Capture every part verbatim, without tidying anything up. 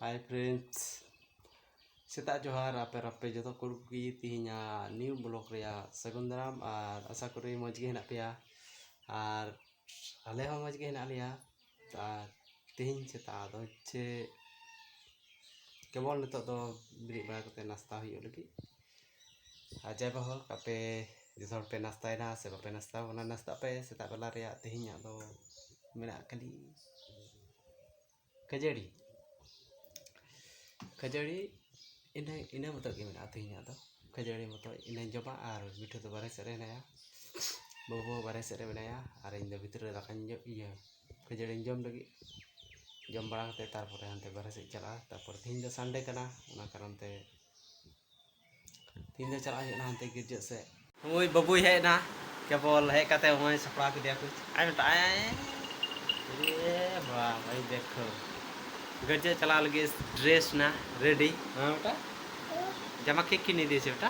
Hi friends, ᱥᱮᱛᱟᱜ ᱡᱚᱦᱟᱨ ᱟᱯᱮ ᱨᱟᱯᱮ ᱡᱚᱛᱚ ᱠᱚᱜᱮ᱾ ᱛᱮᱦᱮᱧᱟᱜ new vlog ᱨᱮᱭᱟᱜ ᱥᱟᱹᱜᱩᱱ ᱫᱟᱨᱟᱢ ᱟᱨ ᱟᱥᱟ ᱠᱚᱨᱤ ᱢᱚᱡᱽ ᱜᱮ ᱦᱮᱱᱟᱜ ᱯᱮᱭᱟ᱾ ᱟᱨ ᱟᱞᱮ ᱦᱚᱸ ᱢᱚᱡᱽ ᱜᱮ ᱦᱮᱱᱟᱜ ᱞᱮᱭᱟ᱾ ᱟᱨ ᱛᱮᱦᱮᱧ ᱥᱮᱛᱟᱜ ᱫᱚ ᱦᱚᱪᱪᱷᱮ ᱠᱮᱵᱚᱞ ᱱᱤᱛᱚᱜ ᱫᱚ ᱵᱮᱨᱮᱫ ᱵᱟᱲᱟ ᱠᱟᱛᱮ ᱱᱟᱥᱛᱟ ᱦᱩᱭᱩᱜ ᱞᱟᱹᱜᱤᱫ᱾ ᱟᱨ ᱡᱟᱭ ᱵᱟ ᱦᱳᱠ, ᱟᱯᱮ ᱡᱚᱛᱚ ᱦᱚᱲ ᱯᱮ ᱱᱟᱥᱛᱟᱭᱮᱱᱟ ᱥᱮ ᱵᱟᱯᱮ ᱱᱟᱥᱛᱟ ᱟᱠᱟᱱᱟ, ᱱᱟᱥᱛᱟᱜ ᱯᱮ᱾ ᱥᱮᱛᱟᱜ ᱵᱮᱞᱟ ᱨᱮᱭᱟᱜ ᱛᱮᱦᱮᱧᱟᱜ ᱫᱚ ᱢᱮᱱᱟᱜᱼᱟ ᱠᱷᱟᱹᱞᱤ ᱠᱷᱟᱹᱡᱟᱹᱲᱤ᱾ ᱠᱷᱟᱹᱡᱟᱹᱲᱤ ᱤᱱᱟᱹ, ᱤᱱᱟᱹ ᱢᱚᱛᱚ ᱜᱮ ᱢᱮᱱᱟᱜᱼᱟ ᱛᱮᱦᱮᱧᱟᱜ ᱫᱚ᱾ ᱠᱷᱟᱹᱡᱟᱹᱲᱤ ᱢᱚᱛᱚ ᱤᱱᱟᱹᱧ ᱡᱚᱢᱟ ᱟᱨ ᱢᱤᱴᱷᱩ ᱫᱚ ᱵᱟᱨᱦᱮ ᱥᱮᱫ ᱨᱮ ᱦᱮᱱᱟᱭᱟ, ᱵᱟᱹᱵᱩ ᱦᱚᱸ ᱵᱟᱨᱦᱮ ᱥᱮᱫ ᱨᱮ ᱢᱮᱱᱟᱭᱟ ᱟᱨ ᱤᱧ ᱫᱚ ᱵᱷᱤᱛᱨᱤ ᱨᱮ ᱫᱟᱠᱟᱧ ᱡᱚ-, ᱤᱭᱟᱹ, ᱠᱷᱟᱹᱡᱟᱹᱲᱤᱧ ᱡᱚᱢ ᱞᱟᱹᱜᱤᱫ᱾ ᱡᱚᱢ ᱵᱟᱲᱟ ᱠᱟᱛᱮ ᱛᱟᱨᱯᱚᱨᱮ ᱦᱟᱱᱛᱮ ᱵᱟᱨᱦᱮ ᱥᱮᱫ ᱤᱧ ᱪᱟᱞᱟᱜᱼᱟ᱾ ᱛᱟᱨᱯᱚᱨ ᱛᱮᱦᱮᱧ ᱫᱚ Sunday ᱠᱟᱱᱟ, ᱚᱱᱟ ᱠᱟᱨᱚᱱ ᱛᱮ ᱛᱮᱦᱮᱧ ᱫᱚ ᱪᱟᱞᱟᱜ ᱦᱩᱭᱩᱜᱼᱟ ᱦᱟᱱᱛᱮ ᱜᱤᱨᱡᱟᱹ ᱥᱮᱫ᱾ ᱦᱳᱭ, ᱵᱟᱹᱵᱩᱭ ᱦᱮᱡ ᱮᱱᱟ, ᱠᱮᱵᱚᱞ ᱦᱮᱡ ᱠᱟᱛᱮ ᱦᱚᱸᱜᱼᱚᱭ ᱥᱟᱯᱲᱟᱣ ᱠᱮᱫᱮᱭᱟ ᱠᱚ᱾ ᱟᱭ ᱢᱮᱛᱟᱜ ᱟᱭ, ᱮ ᱵᱟᱵᱟ, ᱮᱭ ᱫᱮᱠᱷᱳ, ᱜᱤᱨᱡᱟᱹ ᱪᱟᱞᱟᱣ ᱞᱟᱹᱜᱤᱫ dress ᱱᱟ ready᱾ ᱦᱮᱸ ᱵᱮᱴᱟ, ᱡᱟᱢᱟ ᱠᱮ ᱠᱤᱱ ᱤᱫᱤᱭᱮᱪᱷᱮ ᱵᱮᱴᱟ?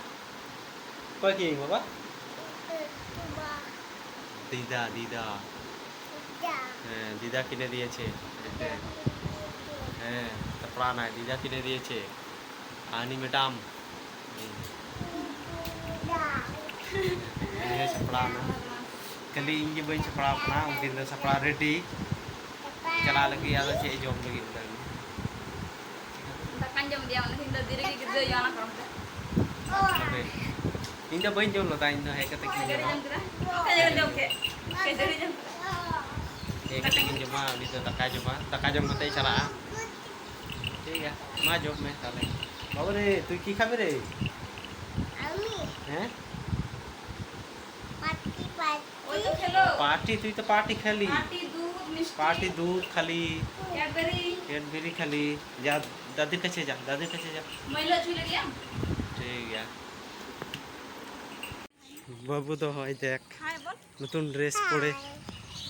ᱚᱠᱚᱭ ᱠᱤᱱ ᱵᱟᱵᱟ? ᱫᱤᱫᱟ, ᱫᱤᱫᱟ᱾ ᱦᱮᱸ, ᱫᱤᱫᱟ ᱠᱤᱱ ᱤᱫᱤᱭᱮᱪᱷᱮ᱾ ᱦᱮᱸ, ᱥᱟᱯᱲᱟᱣ ᱱᱟᱭ, ᱫᱤᱫᱟ ᱠᱤᱱ ᱤᱫᱤᱭᱮᱪᱷᱮ᱾ ᱟᱨ ᱦᱟᱹᱱᱤ ᱢᱮᱰᱟᱢ᱾ ᱤᱧ ᱦᱚᱸ ᱥᱟᱯᱲᱟᱣ ᱱᱟ᱾ ᱠᱷᱟᱹᱞᱤ ᱤᱧ ᱜᱮ ᱵᱟᱹᱧ ᱥᱟᱯᱲᱟᱣ ᱠᱟᱱᱟ, ᱩᱱᱠᱤᱱ ᱫᱚ ᱥᱟᱯᱲᱟᱣ ready᱾ ᱪᱟᱞᱟᱜ ᱞᱟᱹᱜᱤᱫ, ᱟᱫᱚ ᱪᱮᱫ ᱮ ᱡᱚᱢ ᱞᱟᱹᱜᱤᱫ ᱚᱸᱰᱮ ᱩᱱᱤ? ᱫᱟᱠᱟᱧ ᱡᱚᱢ ᱤᱫᱤᱭᱟ, ᱩᱱᱤ ᱫᱚ ᱫᱤᱨᱤ ᱜᱮ ᱜᱤᱫᱽᱨᱟᱹ ᱡᱚᱢ ᱠᱟᱱᱟ᱾ ᱟᱯᱮ? ᱤᱧ ᱫᱚ ᱵᱟᱹᱧ ᱡᱚᱢ ᱞᱮᱫᱟ, ᱤᱧ ᱫᱚ ᱦᱮᱡ ᱠᱟᱛᱮ ᱜᱤᱧ ᱠᱷᱟᱹᱡᱟᱹᱲᱤ ᱡᱚᱢᱟ᱾ ᱡᱚᱢ ᱠᱮᱫᱟ? ᱠᱷᱟᱹᱡᱟᱹᱲᱤ ᱡᱚᱢ ᱠᱮᱫ? ᱠᱷᱟᱹᱡᱟᱹᱲᱤ ᱡᱚᱢ ᱠᱮᱫᱟ? ᱦᱮᱡ ᱠᱟᱛᱮ ᱜᱤᱧ ᱡᱚᱢᱟ, ᱩᱱᱤ ᱫᱚ ᱫᱟᱠᱟᱭ ᱡᱚᱢᱟ, ᱫᱟᱠᱟ ᱡᱚᱢ ᱠᱟᱛᱮ ᱪᱟᱞᱟᱜᱼᱟ᱾ ᱴᱷᱤᱠ ᱜᱮᱭᱟ, ᱢᱟ ᱡᱚᱢ ᱢᱮ ᱛᱟᱦᱞᱮ᱾ ᱵᱟᱵᱟ ᱨᱮ, ᱛᱩᱭ ᱠᱤ ᱠᱷᱟᱵᱮ ᱨᱮ? ᱦᱮᱸ? Party, party. ওই তো খেলো। পার্টি, তুই তো পার্টি খালি। পার্টি, দুধ, মিষ্টি। পার্টি, দুধ খালি। ক্যাডবেরি। ক্যাডবেরি খালি। যা, দাদির কাছে যা, দাদির কাছে যা। মইলা ঝুলে গিয়া। ঠিক আছে। ᱵᱟᱹᱵᱩ ᱫᱚ ᱦᱚᱸᱜᱼᱚᱭ ᱫᱮᱠ, ᱦᱟᱭ ᱵᱚᱞ। ᱱᱚᱛᱩᱱ dress ᱯᱚᱨᱮ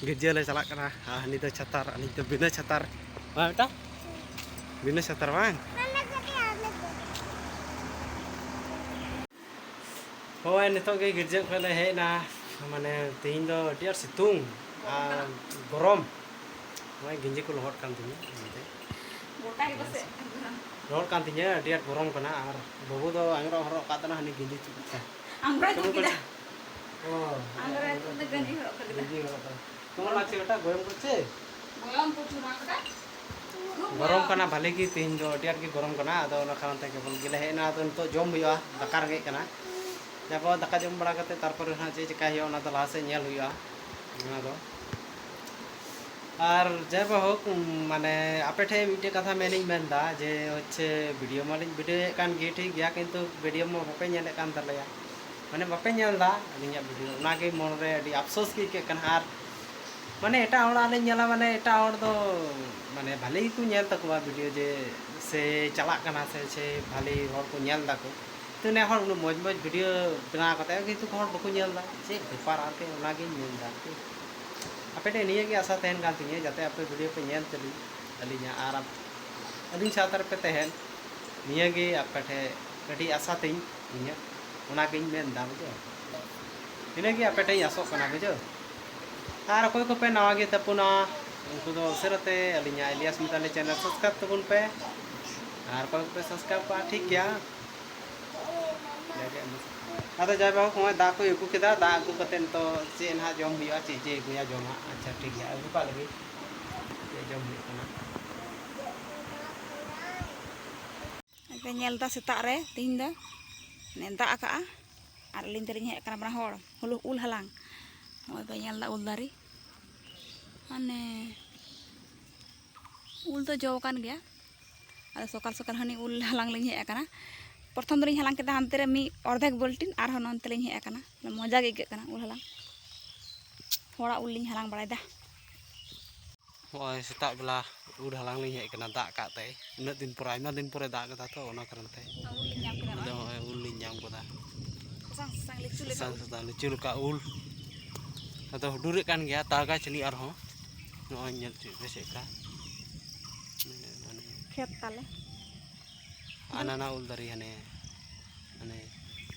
ᱜᱤᱨᱡᱟᱹ ᱞᱮ ᱪᱟᱞᱟᱜ ᱠᱟᱱᱟ᱾ ᱟᱨ ᱦᱟᱹᱱᱤ ᱫᱚ ᱪᱷᱟᱛᱟᱨ, ᱟᱹᱱᱤᱡ ᱫᱚ ᱵᱤᱱᱟᱹ ᱪᱷᱟᱛᱟᱨ᱾ ᱵᱟᱝ ᱵᱮᱴᱟ? ᱵᱤᱱᱟᱹ ᱪᱷᱟᱛᱟᱨ ᱵᱟᱝ? ᱦᱳᱭ, ᱱᱤᱛᱚᱜ ᱜᱮ ᱜᱤᱨᱡᱟᱹ ᱠᱷᱚᱱ ᱞᱮ ᱦᱮᱡ ᱮᱱᱟ᱾ ᱢᱟᱱᱮ, ᱛᱮᱦᱮᱧ ᱫᱚ ᱟᱹᱰᱤ ᱟᱸᱴ ᱥᱤᱛᱩᱝ ᱟᱨ ᱜᱚᱨᱚᱢ᱾ ᱱᱚᱜᱼᱚᱭ ᱜᱮᱧᱡᱤ ᱠᱚ ᱞᱚᱦᱚᱫ ᱠᱟᱱ ᱛᱤᱧᱟᱹ ᱮᱱᱛᱮ᱾ ᱨᱚᱲ ᱠᱟᱱ ᱛᱤᱧᱟᱹ, ᱟᱹᱰᱤ ᱟᱸᱴ ᱜᱚᱨᱚᱢ ᱠᱟᱱᱟ᱾ ᱟᱨ ᱵᱟᱹᱵᱩ ᱫᱚ ᱟᱝᱨᱚᱵ ᱦᱚᱨᱚᱜ ᱠᱟᱫ ᱛᱟᱦᱮᱱᱟ, ᱦᱟᱹᱱᱤ ᱜᱮᱧᱡᱤ ᱪᱩᱯ ᱠᱟᱜᱼᱟ᱾ ᱟᱝᱨᱚᱵ ᱪᱩᱯ ᱠᱮᱫᱟ᱾ ᱚ᱾ ᱟᱝᱨᱚᱵ ᱪᱩᱯ ᱫᱚ ᱜᱮᱧᱡᱤ ᱦᱚᱨᱚᱜ ᱠᱟᱫᱟ᱾ ᱜᱮᱧᱡᱤ ᱦᱚᱨᱚᱜ ᱠᱟᱫᱟ᱾ তোমার লাগছে এটা? গরম করছে? গরম প্রচুর, না? ᱜᱚᱨᱚᱢ ᱠᱟᱱᱟ ᱵᱷᱟᱞᱮ ᱜᱮ, ᱛᱮᱦᱮᱧ ᱫᱚ ᱟᱹᱰᱤ ᱟᱸᱴ ᱜᱮ ᱜᱚᱨᱚᱢ ᱠᱟᱱᱟ᱾ ᱟᱫᱚ ᱚᱱᱟ ᱠᱟᱨᱚᱱ ᱛᱮ ᱠᱮᱵᱚᱞ ᱜᱮᱞᱮ ᱦᱮᱡ ᱮᱱᱟ᱾ ᱟᱫᱚ ᱱᱤᱛᱚᱜ ᱡᱚᱢ ᱦᱩᱭᱩᱜᱼᱟ, ᱫᱟᱠᱟ ᱨᱮᱸᱜᱮᱡ ᱠᱟᱱᱟ᱾ ᱡᱟᱯᱚᱨ ᱫᱟᱠᱟ ᱡᱚᱢ ᱵᱟᱲᱟ ᱠᱟᱛᱮ ᱛᱟᱨᱯᱚᱨᱮ ᱦᱟᱸᱜ ᱪᱮᱫ ᱪᱮᱠᱟᱭ ᱦᱩᱭᱩᱜᱼᱟ, ᱚᱱᱟ ᱫᱚ ᱞᱟᱦᱟ ᱥᱮᱫ ᱧᱮᱞ ᱦᱩᱭᱩᱜᱼᱟ᱾ ᱚᱱᱟ ᱫᱚ ᱟᱨ ᱡᱟᱭ ᱵᱟ ᱦᱳᱠ, ᱢᱟᱱᱮ ᱟᱯᱮ ᱴᱷᱮᱱ ᱢᱤᱫᱴᱮᱡ ᱠᱟᱛᱷᱟ ᱢᱮᱱᱤᱧ ᱢᱮᱱᱫᱟ ᱡᱮ ᱦᱚᱪᱪᱷᱮ ᱵᱷᱤᱰᱤᱭᱳ ᱢᱟᱞᱤᱧ ᱵᱷᱤᱰᱤᱭᱳᱭᱮᱫ ᱠᱟᱱ ᱜᱮ ᱴᱷᱤᱠ ᱜᱮᱭᱟ, ᱠᱤᱱᱛᱩ ᱵᱷᱤᱰᱤᱭᱳ ᱢᱟ ᱵᱟᱯᱮ ᱧᱮᱞᱮᱫ ᱠᱟᱱ ᱛᱟᱞᱮᱭᱟ, ᱢᱟᱱᱮ ᱵᱟᱯᱮ ᱧᱮᱞ ᱮᱫᱟ ᱟᱹᱞᱤᱧᱟᱜ ᱵᱷᱤᱰᱤᱭᱳ, ᱚᱱᱟᱜᱮ ᱢᱚᱱᱨᱮ ᱟᱹᱰᱤ ᱟᱯᱥᱳᱥ ᱜᱮ ᱟᱹᱭᱠᱟᱹᱜ ᱠᱟᱱᱟ᱾ ᱟᱨ ᱢᱟᱱᱮ ᱮᱴᱟᱜ ᱦᱚᱲᱟᱜ ᱞᱤᱧ ᱧᱮᱞᱟ, ᱢᱟᱱᱮ ᱮᱴᱟᱜ ᱦᱚᱲ ᱫᱚ ᱢᱟᱱᱮ ᱵᱷᱟᱞᱮ ᱜᱮᱠᱚ ᱧᱮᱞ ᱛᱟᱠᱚᱣᱟ ᱵᱷᱤᱰᱤᱭᱳ, ᱡᱮ ᱥᱮ ᱪᱟᱞᱟᱜ ᱠᱟᱱᱟ ᱥᱮ ᱥᱮ ᱵᱷᱟᱞᱮ ᱦᱚᱲ ᱠᱚ ᱧᱮᱞ ᱫᱟᱠᱚ, ᱛᱚ ᱱᱮ ᱦᱚᱲ ᱩᱱᱟᱹᱜ ᱢᱚᱡᱽ ᱢᱚᱡᱽ ᱵᱷᱤᱰᱤᱭᱳ ᱵᱮᱱᱟᱣ ᱠᱟᱛᱮ ᱠᱤᱱᱛᱩ ᱦᱚᱲ ᱵᱟᱠᱚ ᱧᱮᱞ ᱮᱫᱟ, ᱪᱮᱫ ᱵᱮᱯᱟᱨ ᱟᱨᱠᱤ? ᱚᱱᱟᱜᱤᱧ ᱢᱮᱱᱫᱟ ᱟᱨᱠᱤ᱾ ᱟᱯᱮ ᱴᱷᱮᱱ ᱱᱤᱭᱟᱹ ᱜᱮ ᱟᱥᱟ ᱛᱟᱦᱮᱱ ᱠᱟᱱ ᱛᱤᱧᱟᱹ, ᱡᱟᱛᱮ ᱟᱯᱮ ᱵᱷᱤᱰᱤᱭᱳ ᱯᱮ ᱧᱮᱞ ᱛᱟᱹᱞᱤᱧ, ᱟᱹᱞᱤᱧᱟᱜ, ᱟᱨ ᱟᱹᱞᱤᱧ ᱥᱟᱶᱛᱟ ᱨᱮᱯᱮ ᱛᱟᱦᱮᱱ, ᱱᱤᱭᱟᱹ ᱜᱮ ᱟᱯᱮ ᱴᱷᱮᱱ ᱟᱹᱰᱤ ᱟᱥᱟ ᱛᱤᱧ ᱤᱧᱟᱹᱜ, ᱚᱱᱟᱜᱤᱧ ᱢᱮᱱᱫᱟ, ᱵᱩᱡᱷᱟᱹᱣ᱾ ᱤᱱᱟᱹᱜᱮ ᱟᱯᱮ ᱴᱷᱮᱱ ᱤᱧ ᱟᱥᱚᱜ ᱠᱟᱱᱟ, ᱵᱩᱡᱷᱟᱹᱣ᱾ ᱟᱨ ᱚᱠᱚᱭ ᱠᱚᱯᱮ ᱱᱟᱣᱟ ᱜᱮ ᱛᱟᱵᱚᱱᱟ, ᱩᱱᱠᱩ ᱫᱚ ᱩᱥᱟᱹᱨᱟᱛᱮ ᱟᱹᱞᱤᱧᱟᱜ ᱮᱞᱤᱭᱟᱥ ᱢᱤᱛᱟᱞᱤ ᱪᱮᱱᱮᱞ ᱥᱟᱵᱥᱠᱨᱟᱭᱤᱵᱽ ᱛᱟᱵᱚᱱ ᱯᱮ᱾ ᱟᱨ ᱚᱠᱚᱭ ᱠᱚᱯᱮ ᱥᱟᱵᱥᱠᱨᱟᱭᱤᱵᱽ ᱠᱚᱜᱼᱟ, ᱴᱷᱤᱠ ᱜᱮᱭᱟ᱾ ᱟᱫᱚ ᱡᱟᱭ ᱵᱟ ᱦᱳᱠ, ᱱᱚᱜᱼᱚᱭ ᱫᱟᱜ ᱠᱚᱭ ᱟᱹᱜᱩ ᱠᱮᱫᱟ, ᱫᱟᱜ ᱟᱹᱜᱩ ᱠᱟᱛᱮ ᱱᱤᱛᱚᱜ ᱪᱮᱫ ᱱᱟᱦᱟᱜ ᱡᱚᱢ ᱦᱩᱭᱩᱜᱼᱟ, ᱪᱮᱫ ᱪᱮᱫ ᱟᱹᱜᱩᱭᱟ ᱡᱚᱢᱟᱜ᱾ ᱟᱪᱪᱷᱟ, ᱴᱷᱤᱠ ᱜᱮᱭᱟ, ᱟᱹᱜᱩ ᱠᱟᱜ ᱞᱮᱜᱮ, ᱪᱮᱫ ᱡᱚᱢ ᱦᱩᱭᱩᱜ ᱠᱟᱱᱟ᱾ ᱯᱮ ᱧᱮᱞ ᱮᱫᱟ ᱥᱮᱛᱟᱜ ᱨᱮ ᱛᱮᱦᱮᱧ ᱫᱚ ᱢᱟᱱᱮ ᱫᱟᱜ ᱟᱠᱟᱜᱼᱟ, ᱟᱨ ᱟᱹᱞᱤᱧ ᱫᱚᱞᱤᱧ ᱦᱮᱡ ᱟᱠᱟᱱᱟ ᱵᱟᱱᱟ ᱦᱚᱲ ᱦᱩᱞᱩ-, ᱩᱞ ᱦᱟᱞᱟᱝ᱾ ᱱᱚᱜᱼᱚᱭ ᱯᱮ ᱧᱮᱞ ᱮᱫᱟ ᱩᱞ ᱫᱟᱨᱮ, ᱢᱟᱱᱮ ᱩᱞ ᱫᱚ ᱡᱚ ᱟᱠᱟᱱ ᱜᱮᱭᱟ᱾ ᱟᱫᱚ ᱥᱚᱠᱟᱞ ᱥᱚᱠᱟᱞ ᱦᱟᱹᱱᱤ ᱩᱞ ᱦᱟᱞᱟᱝ ᱞᱤᱧ ᱦᱮᱡ ᱟᱠᱟᱱᱟ᱾ ᱯᱨᱚᱛᱷᱚᱢ ᱫᱚᱞᱤᱧ ᱦᱟᱞᱟᱝ ᱠᱮᱫᱟ ᱦᱟᱱᱛᱮ ᱨᱮ ᱢᱤᱫ ᱚᱨᱫᱷᱮᱠ ᱵᱟᱹᱞᱴᱤᱱ, ᱟᱨᱦᱚᱸ ᱱᱚᱱᱛᱮ ᱞᱤᱧ ᱦᱮᱡ ᱟᱠᱟᱱᱟ᱾ ᱢᱚᱡᱟ ᱜᱮ ᱟᱹᱭᱠᱟᱹᱜ ᱠᱟᱱᱟ ᱩᱞ ᱦᱟᱞᱟᱝ, ᱦᱚᱲᱟᱜ ᱩᱞ ᱞᱤᱧ ᱦᱟᱞᱟᱝ ᱵᱟᱲᱟᱭᱮᱫᱟ᱾ ᱦᱚᱸᱜᱼᱚᱭ ᱥᱮᱛᱟᱜ ᱵᱮᱞᱟ ᱩᱞ ᱦᱟᱞᱟᱝ ᱞᱤᱧ ᱦᱮᱡ ᱟᱠᱟᱱᱟ, ᱫᱟᱜ ᱠᱟᱜ ᱛᱮ᱾ ᱩᱱᱟᱹᱜ ᱫᱤᱱ ᱯᱚᱨᱮ, ᱟᱭᱢᱟ ᱫᱤᱱ ᱯᱚᱨᱮ ᱫᱟᱜ ᱠᱮᱫᱟ ᱛᱚ, ᱚᱱᱟ ᱠᱟᱨᱚᱱ ᱛᱮ᱾ ᱩᱞ ᱞᱤᱧ ᱧᱟᱢ ᱠᱮᱫᱟ ᱟᱫᱚ ᱱᱚᱜᱼᱚᱭ᱾ ᱦᱚᱸᱜᱼᱚᱭ ᱩᱞ ᱞᱤᱧ ᱧᱟᱢ ᱠᱮᱫᱟ᱾ ᱥᱟᱥᱟᱝ ᱥᱟᱥᱟᱝ ᱞᱤᱪᱩ ᱞᱮᱠᱟ ᱥᱟᱥᱟᱝ ᱩᱞ᱾ ᱥᱟᱥᱟᱝ ᱞᱤᱪᱩ ᱞᱮᱠᱟ ᱩᱞ᱾ ᱟᱫᱚ ᱦᱩᱰᱩᱨᱮᱫ ᱠᱟᱱ ᱜᱮᱭᱟ, ᱫᱟᱜᱟᱭ ᱡᱟᱹᱱᱤᱡ ᱟᱨᱦᱚᱸ᱾ ᱱᱚᱜᱼᱚᱭ ᱧᱮᱞ ᱦᱚᱪᱚᱭ ᱯᱮ ᱪᱮᱫ ᱞᱮᱠᱟ᱾ ᱠᱷᱮᱛ ᱛᱟᱞᱮ᱾ ᱦᱟᱱᱟ ᱱᱟ ᱩᱞ ᱫᱟᱨᱮ ᱦᱟᱱᱮ, ᱦᱟᱱᱮ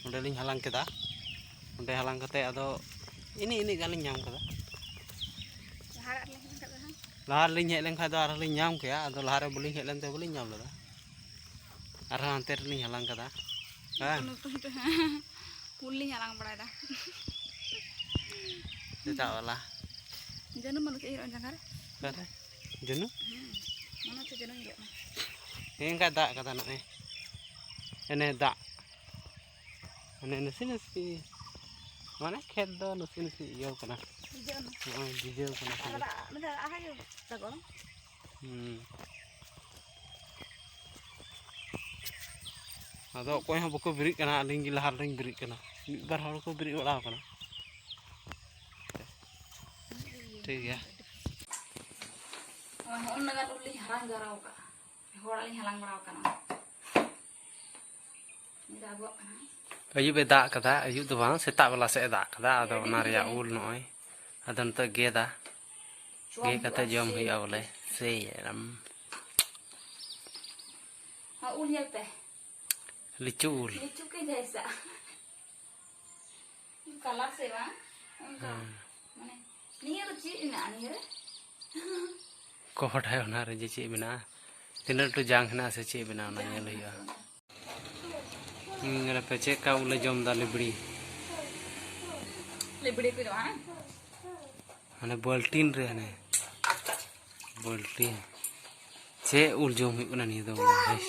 ᱚᱸᱰᱮᱞᱤᱧ ᱦᱟᱞᱟᱝ ᱠᱮᱫᱟ᱾ ᱚᱸᱰᱮ ᱦᱟᱞᱟᱝ ᱠᱟᱛᱮ ᱟᱫᱚ ᱤᱱᱟᱹᱜ, ᱤᱱᱟᱹᱜ ᱜᱟᱱ ᱞᱤᱧ ᱧᱟᱢ ᱠᱮᱫᱟ᱾ ᱞᱟᱦᱟ ᱨᱮ ᱟᱨ ᱞᱤᱧ ᱦᱟᱞᱟᱝ ᱠᱮᱫᱟ ᱦᱟᱸᱜ᱾ ᱞᱟᱦᱟ ᱨᱮᱞᱤᱧ ᱦᱮᱡ ᱞᱮᱱᱠᱷᱟᱱ ᱫᱚ ᱟᱨᱦᱚᱸ ᱞᱤᱧ ᱧᱟᱢ ᱠᱮᱭᱟ, ᱟᱫᱚ ᱞᱟᱦᱟ ᱨᱮ ᱵᱟᱹᱞᱤᱧ ᱦᱮᱡ ᱞᱮᱱᱛᱮ ᱵᱟᱹᱞᱤᱧ ᱧᱟᱢ ᱞᱮᱫᱟ᱾ ᱟᱨᱦᱚᱸ ᱦᱟᱱᱛᱮ ᱨᱮᱞᱤᱧ ᱦᱟᱞᱟᱝ ᱠᱟᱫᱟ᱾ ᱦᱮᱸ᱾ ᱱᱤᱛᱚᱜ ᱱᱤᱛᱚᱜ ᱩᱞ ᱞᱤᱧ ᱦᱟᱞᱟᱝ ᱵᱟᱲᱟᱭᱮᱫᱟ᱾ ᱥᱮᱛᱟᱜ ᱵᱮᱞᱟ᱾ ᱡᱟᱹᱱᱩᱢ ᱢᱟ ᱪᱮᱫ ᱧᱩᱨᱩᱜᱼᱟ ᱡᱟᱸᱜᱟ ᱨᱮ? ᱚᱠᱟᱨᱮ? ᱡᱟᱹᱱᱩᱢ? ᱦᱮᱸ, ᱢᱚᱱᱮ ᱦᱚᱪᱪᱷᱮ ᱡᱟᱹᱱᱩᱢ ᱧᱩᱨᱩᱜ ᱠᱟᱱᱟ᱾ ᱦᱮᱸ, ᱚᱱᱠᱟ ᱫᱟᱜ ᱠᱟᱫᱟ ᱱᱚᱜᱼᱚᱭ᱾ ᱮᱱᱮ ᱫᱟᱜ᱾ ᱢᱟᱱᱮ ᱱᱟᱥᱮ ᱱᱟᱥᱮ, ᱢᱟᱱᱮ ᱠᱷᱮᱛ ᱫᱚ ᱱᱟᱥᱮ ᱱᱟᱥᱮ ᱤᱭᱟᱹᱣ ᱠᱟᱱᱟ᱾ ᱵᱷᱤᱡᱟᱹᱣ ᱮᱱᱟ᱾ ᱱᱚᱜᱼᱚᱭ ᱵᱷᱤᱡᱟᱹᱣ ᱠᱟᱱᱟ ᱟᱨ ᱠᱷᱟᱹᱞᱤ᱾ ᱫᱟᱜ, ᱢᱤᱫ ᱫᱷᱟᱣ ᱟᱦᱟ ᱜᱮ ᱫᱟᱜᱚᱜ᱾ ᱦᱩᱸ᱾ ᱟᱫᱚ ᱚᱠᱚᱭ ᱦᱚᱸ ᱵᱟᱠᱚ ᱵᱮᱨᱮᱫ ᱠᱟᱱᱟ, ᱟᱹᱞᱤᱧ ᱜᱮ ᱞᱟᱦᱟ ᱨᱮᱞᱤᱧ ᱵᱮᱨᱮᱫ ᱠᱟᱱᱟ᱾ ᱢᱤᱫ ᱵᱟᱨ ᱦᱚᱲ ᱠᱚ ᱵᱮᱨᱮᱫ ᱵᱟᱲᱟᱣ ᱠᱟᱱᱟ᱾ ᱴᱷᱤᱠ ᱜᱮᱭᱟ᱾ ᱱᱚᱜᱼᱚᱭ ᱦᱚᱸᱜᱼᱚ ᱱᱩᱱᱟᱹᱜ ᱜᱟᱱ ᱩᱞ ᱞᱤᱧ ᱦᱟᱞᱟᱝ ᱡᱟᱣᱨᱟ ᱟᱠᱟᱫᱼᱟ᱾ ᱦᱚᱲᱟᱜ ᱞᱤᱧ ᱦᱟᱞᱟᱝ ᱵᱟᱲᱟᱣ ᱟᱠᱟᱫᱼᱟ᱾ ᱫᱟᱜᱚᱜ ᱠᱟᱱᱟ᱾ ᱟᱹᱭᱩᱵ ᱮ ᱫᱟᱜ ᱠᱟᱫᱟ, ᱟᱹᱭᱩᱵ ᱫᱚ ᱵᱟᱝ, ᱥᱮᱛᱟᱜ ᱵᱮᱞᱟ ᱥᱮᱫ ᱮ ᱫᱟᱜ ᱠᱟᱫᱟ᱾ ᱟᱫᱚ ᱟᱹᱰᱤ ᱚᱱᱟ ᱨᱮᱭᱟᱜ ᱜᱮ᱾ ᱩᱞ ᱱᱚᱜᱼᱚᱭ, ᱟᱫᱚ ᱱᱤᱛᱚᱜ ᱜᱮᱫᱟ, ᱡᱚᱢ ᱜᱮᱫ ᱠᱟᱛᱮ ᱦᱩᱭᱩᱜᱼᱟ ᱡᱚᱢ ᱥᱮ᱾ ᱦᱩᱭᱩᱜᱼᱟ ᱵᱚᱞᱮ᱾ ᱥᱮᱭ ᱮᱨᱟᱢ᱾ ᱦᱚᱸ, ᱩᱞ ᱧᱮᱞ ᱯᱮ᱾ ᱞᱤᱪᱩ ᱩᱞ᱾ ᱞᱤᱪᱩ ᱠᱚ ᱡᱷᱟᱭᱥᱟ᱾ ᱠᱟᱞᱟ ᱥᱮ ᱵᱟᱝ? ᱚᱱᱠᱟ᱾ ᱦᱮᱸ᱾ ᱢᱟᱱᱮ, ᱱᱤᱭᱟᱹ ᱫᱚ ᱪᱮᱫ ᱢᱮᱱᱟᱜᱼᱟ ᱱᱤᱭᱟᱹ ᱨᱮ? ᱚᱠᱚᱭ ᱵᱟᱰᱟᱭ ᱚᱱᱟ ᱨᱮ ᱡᱮ ᱪᱮᱫ ᱢᱮᱱᱟᱜᱼᱟ, ᱛᱤᱱᱟᱹᱜ ᱞᱟᱹᱴᱩ ᱡᱟᱝ ᱦᱮᱱᱟᱜᱼᱟ ᱥᱮ ᱪᱮᱫ ᱢᱮᱱᱟᱜᱼᱟ, ᱚᱱᱟ ᱡᱟᱝ ᱧᱮᱞ ᱦᱩᱭᱩᱜᱼᱟ᱾ ᱢᱮᱱᱟᱜᱼᱟ᱾ ᱦᱩᱸ, ᱧᱮᱞ ᱯᱮ ᱪᱮᱫ ᱞᱮᱠᱟ ᱩᱞᱮ ᱡᱚᱢ ᱫᱟ, ᱞᱤᱵᱲᱤ᱾ ᱞᱤᱵᱲᱤ ᱠᱚ ᱡᱚᱢᱟ, ᱦᱮᱸ? ᱦᱟᱱᱮ ᱵᱟᱹᱞᱴᱤᱱ ᱨᱮ, ᱦᱟᱱᱮ ᱵᱟᱹᱞᱴᱤᱱ᱾ ᱪᱮᱫ ᱩᱞ ᱡᱚᱢ ᱦᱩᱭᱩᱜ ᱠᱟᱱᱟ ᱱᱤᱭᱟᱹ ᱫᱚ, ᱵᱚᱞᱮ ᱦᱟᱭ᱾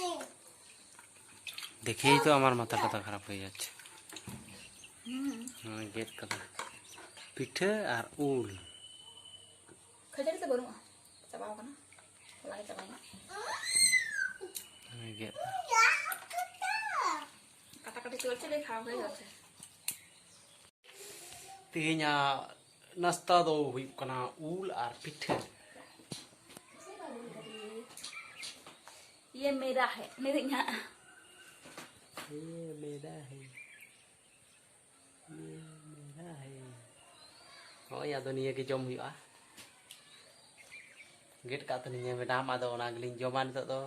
ᱫᱮᱠᱷᱮᱭ ᱛᱚ ᱟᱢᱟᱨ ᱢᱟᱛᱷᱟ ᱴᱟᱛᱷᱟ ᱠᱷᱟᱨᱟᱯ ᱦᱩᱭ ᱡᱟᱪᱪᱷᱮ᱾ ᱦᱩᱸ᱾ ᱱᱚᱜᱼᱚᱭ ᱜᱮᱫ ᱠᱟᱫᱟ᱾ ᱯᱤᱴᱷᱟᱹ ᱟᱨ ᱩᱞ᱾ ᱠᱷᱟᱹᱡᱟᱹᱲᱤ ᱫᱚ ᱵᱟᱹᱱᱩᱜᱼᱟ, ᱪᱟᱵᱟᱣ ᱠᱟᱱᱟ, ᱦᱚᱞᱟ ᱜᱮ ᱪᱟᱵᱟᱭᱮᱱᱟ᱾ ᱱᱚᱜᱼᱚᱭ ᱜᱮᱫ᱾ ᱠᱟᱴᱟ ᱠᱟᱴᱤ ᱪᱚᱞᱪᱮ ᱞᱮ ᱠᱷᱟᱣᱟ ᱦᱩᱭ ᱡᱟᱪᱪᱷᱮ᱾ ᱛᱮᱦᱮᱧᱟᱜ ᱱᱟᱥᱛᱟ ᱫᱚ ᱦᱩᱭᱩᱜ ᱠᱟᱱᱟ ᱩᱞ ᱟᱨ ᱯᱤᱴᱷᱟᱹ᱾ ये मेरा है, मेरे यहाँ। ये मेरा है। ये मेरा है। ᱦᱳᱭ, ᱟᱫᱚ ᱱᱤᱭᱟᱹ ᱜᱮ ᱡᱚᱢ ᱦᱩᱭᱩᱜᱼᱟ᱾ ᱜᱮᱫ ᱠᱟᱜ ᱛᱟᱹᱞᱤᱧᱟ ᱢᱮᱰᱟᱢ, ᱟᱫᱚ ᱚᱱᱟ ᱜᱮᱞᱤᱧ ᱡᱚᱢᱟ ᱱᱤᱛᱚᱜ ᱫᱚ᱾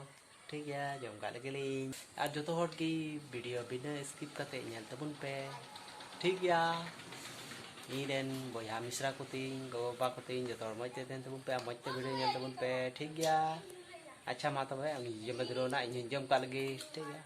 ᱴᱷᱤᱠ ᱜᱮᱭᱟ, ᱡᱚᱢ ᱠᱟᱜ ᱞᱮᱜᱮ ᱞᱤᱧ᱾ ᱟᱨ ᱡᱚᱛᱚ ᱦᱚᱲ ᱜᱮ video ᱵᱤᱱᱟᱹ skip ᱠᱟᱛᱮ ᱧᱮᱞ ᱛᱟᱵᱚᱱ ᱯᱮ᱾ ᱴᱷᱤᱠ ᱜᱮᱭᱟ᱾ ᱤᱧ ᱨᱮᱱ ᱵᱚᱭᱦᱟ ᱢᱤᱥᱨᱟ ᱠᱚ ᱛᱤᱧ, ᱜᱚᱜᱚ ᱵᱟᱵᱟ ᱠᱚ ᱛᱤᱧ, ᱡᱚᱛᱚ ᱦᱚᱲ ᱢᱚᱡᱽ ᱛᱮ ᱛᱟᱦᱮᱱ ᱛᱟᱵᱚᱱ ᱯᱮ, ᱢᱚᱡᱽ ᱛᱮ video ᱧᱮᱞ ᱛᱟᱵᱚᱱ ᱯᱮ, ᱴᱷᱤᱠ ᱜᱮᱭᱟ? ᱟᱪᱪᱷᱟ, ᱢᱟ ᱛᱚᱵᱮ, ᱩᱱᱤ ᱡᱚᱢᱮ ᱫᱷᱩᱨᱟᱹᱣ ᱮᱱᱟ, ᱤᱧ ᱦᱚᱸᱧ ᱡᱚᱢ ᱠᱟᱜ ᱞᱮᱜᱮ, ᱴᱷᱤᱠ ᱜᱮᱭᱟ?